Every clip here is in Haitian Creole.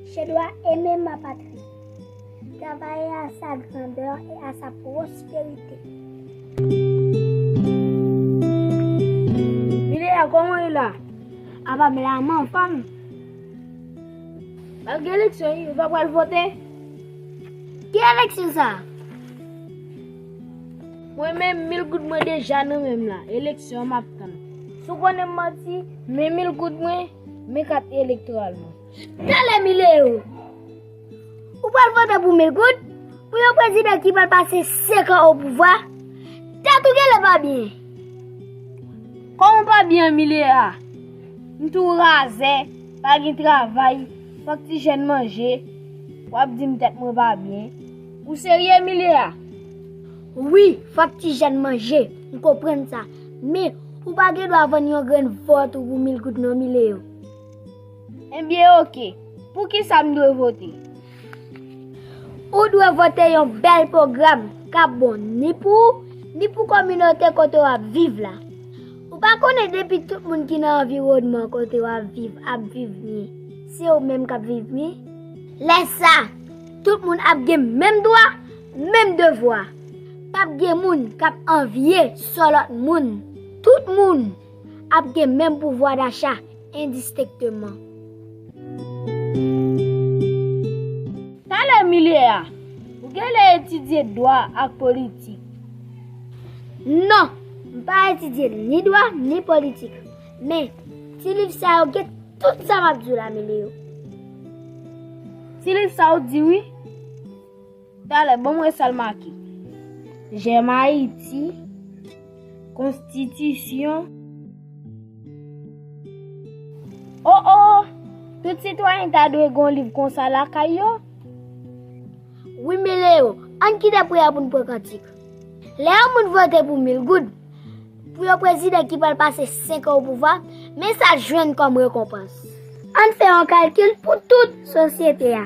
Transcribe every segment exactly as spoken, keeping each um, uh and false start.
Je dois aimer ma patrie, travailler à sa grandeur et à sa prospérité. Mileya, kòman w ye la? Apa m la, m anfòm. Malgre eleksyon, wi, ou pa pral vote? Ki eleksyon sa? Mwen menm, mil goud mwen deja nan men m la. Eleksyon an m ap tann. Si w konnen m manti, men mil goud mwen, men kat elektoral mwen. Talè Mileyo, ou pral vote pou mil goud pou yon prezidan ki pral pase senk an o pouvwa? Tèt ou genlè pa byen. Kòman w pa byen, Mileya? M tou razè, pa gen travay, fòk ti jèn manje, w ap di m tèt mwen pa byen. Ou serye, Mileya? Wi, fòk ti jèn manje, m konprann sa. Men, ou pa gen dwa vann yon grenn vòt ou pou mil goud non, Mileyo. Ebyen, oke. Poukisa m dwe vote? Ou dwe vote yon bèl pwogram k ap bon ni pou ou, ni pou kominote kote w ap viv la. Ou pa konnen depi tout moun ki nan anviwònman kote w ap viv ap viv byen, se ou menm k ap viv byen? Lè sa, tout moun ap gen menm dwa, menm devwa. P ap gen moun k ap anvye sò lòt moun. Tout moun ap gen menm pouvwa dacha endistenkteman. Talè Mileya, ou genlè etidye dwa ak politik? Non, m pa etidye ni dwa ni politik. Men, ti liv sa yo gen tout sa m ap di w la, Mileyo. Ti liv sa w di wi. Talè, ban m wè sa l make. Jèm Ayiti, Konstitisyon. O, o, tout sitwayen ta dwe gen yon liv konsa lakay yo. Wi, Mileyo, ann kite priyè pou n pran kantik. Lè yon moun vote pou mil goud, pou yon prezidan ki pral pase senk an o pouvwa, men sa l jwenn kòm rekonpans. Ann fè yon kalkil pou tout sosyete a.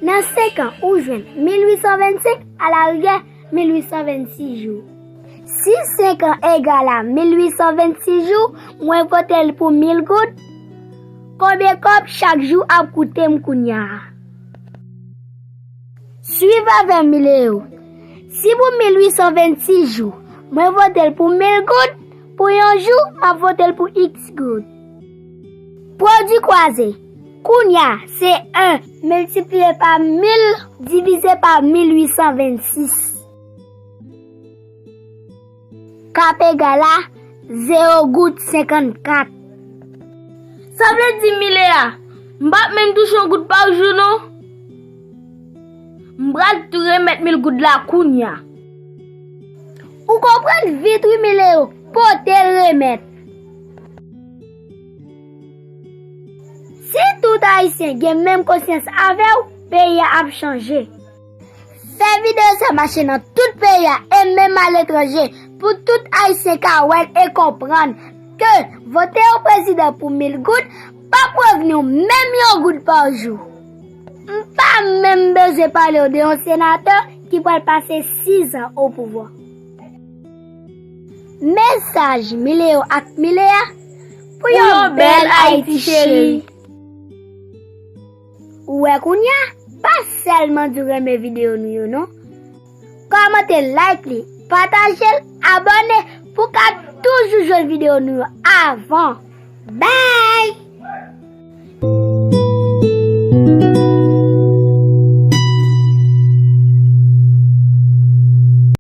Nan senk an, ou jwenn mil uit san vennsenk, alarigè, mil uit san vennsis jou. Si senk an egal a mil uit san vennsis jou, mwen vote l pou mil goud, konbyen kòb chak jou ap koute m kounye a? Swiv avè m, Mileyo. Si pou mil uit san vennsis jou, mwen vote l pou mil goud, pou yon jou, m ap vote l pou iks goud. Pwodui kwaze. Kounye a, se en miltipliye pa mil divize pa mil uit san vennsis. K ap egal a zewo goud senkannkat. Sa vle di, Mileya, m p ap menm touche yon goud pa jou non. M pral tou remèt mil goud la kounye a. Ou konprann vit wi, Mileyo, pote l remèt. Si tout Ayisyen gen menm konsyans avè w, peyi a ap chanje. Fè videyo sa mache nan tout peyi a e menm aletranje pou tout Ayisyen ka wè l e konprann ke vote yon prezidan pou mil goud p ap revni w menm yon goud pa jou. M pa menm bezwen pale w de yon senatè ki pral pase sizan o pouvwa. Mesaj Mileyo ak Mileya pou yon bèl Ayiti cheri. Ou wè kounye a, pa sèlman di w renmen videyo nou yo non. Kòmante, like li, pataje l, abòne pou w ka toujou jwenn videyo nou yo avan. Bye!